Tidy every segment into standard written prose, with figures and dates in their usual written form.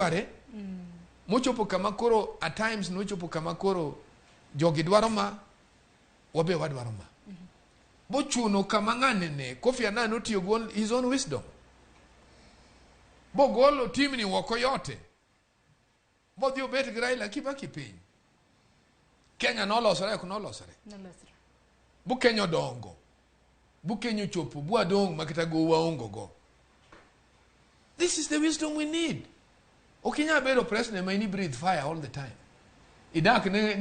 Yware mochopo kama koro at times nochopo kama koro jogi dwaro ma wabe wadwaro ma bochuno kama ng'ane ne Kofi Annan otiyo gi his own wisdom bogolo timni oko yote bodhi obet gi Raila Kibaki piny. Kenya nolosore ok nolosore? Nolosre. Bu Kenya odongo, bu Kenya ochopo bu adong' makata go waongo go. This is the wisdom we need. Ok inyal bedo president ma ini breathe fire all the time. Idak ne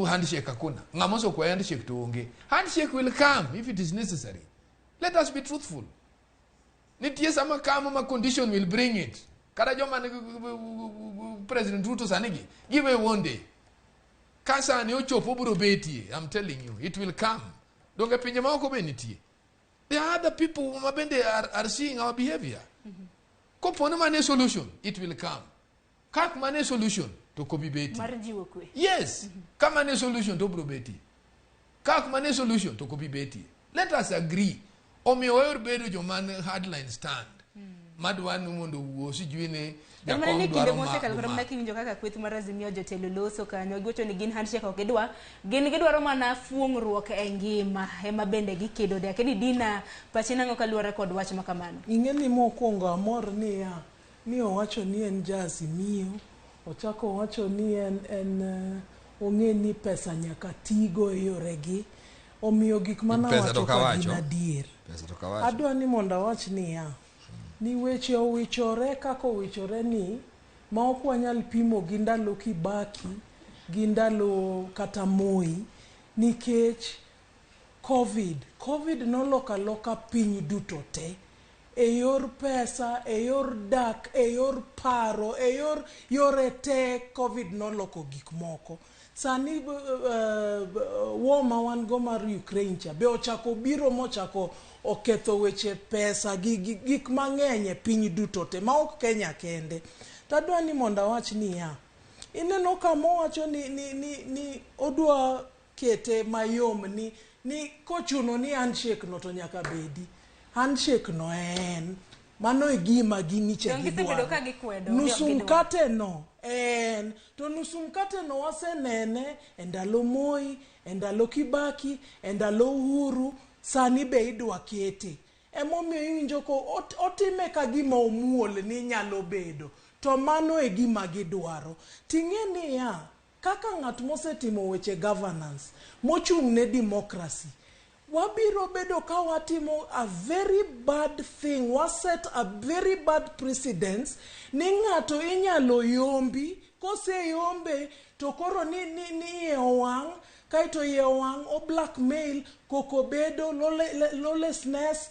handshake hakuna. Ng'ama osekwayo handshake to onge. Handshake will come if it is necessary. Let us be truthful. Nitie sama kamo ma condition will bring it. Kata joma nigi President Ruto sani gi give one day ka sani ochopo obiro betie. I'm telling you, it will come. Donge pinje maoko be nitie? There are other people ma bende are seeing our behavior. Kopo ni mane solution, it will come. Kak mane solution to ok obi betie. Mar jiwo kwe. Yes, ka mane solution to obiro betie. Kak mane solution to ok obi betie. Let us agree. Omiyo wayor bedo joma hardline stand madwa ni mondo owuo sijui ni En mana jakom ni kinde dwaro ma mosekalo kata ma. mana kiwinjo kaka kweth mar Azimio jotelo loso kanyo, giwacho ni gin handshake ok gidwa, gin gidwaro mana fuong'ruok e ngima ema bende gikedo de. Akeni Dina, pachi nang'o kaluwore kod wach ma kamano? Ing'e ni mokwongo amor niya ni owacho ni en ja Azimio, ochako owacho ni en ong'e ni pesa nyaka tigo e yoregi. Omiyo gik Pesa manawacho to ka gin kawacho. adier. Pesa to kawacho. Adwa ni mondo awach niya, ni weche owichore kaka owichore ni ma ok wanyal pimo gi ndalo Kibaki gi ndalo kata Moi nikech COVID noloko aloka piny duto te e yor pesa, e yor dak, e yor paro, e yor yore te. COVID noloko gik moko. Sani war ma wan go mar Ukraine cha be ochako biro mochako oketho weche pesa gi gik mang'eny e piny duto te ma ok Kenya kende. Tadwa ni mondo awach niya, ineno kama owacho ni odwa kete mayom ni kochuno ni handshake no to nyaka bedi. Handshake no en mano e gima giniche Donge gisebedo gidwaro. ka gikwedo, ni Nusu ok gidwar. mkate no en to nusu mkate no wasenene e ndalo Moi, e ndalo Kibaki, e ndalo Uhuru, sani be idwa kete. Emomiyo iwinjo ko otime ka gima omuol ni nyalo bedo to mano e gima gidwaro. Ting'e niya, kaka ng'at mosetimo weche governance mochung' ne democracy, wabiro bedo ka watimo a very bad thing, wa set a very bad precedence ni ng'ato inyalo yombi, koseyombe to koro ni iye owang', kaeto iye owang' o blackmail, koko bedo lawlessness.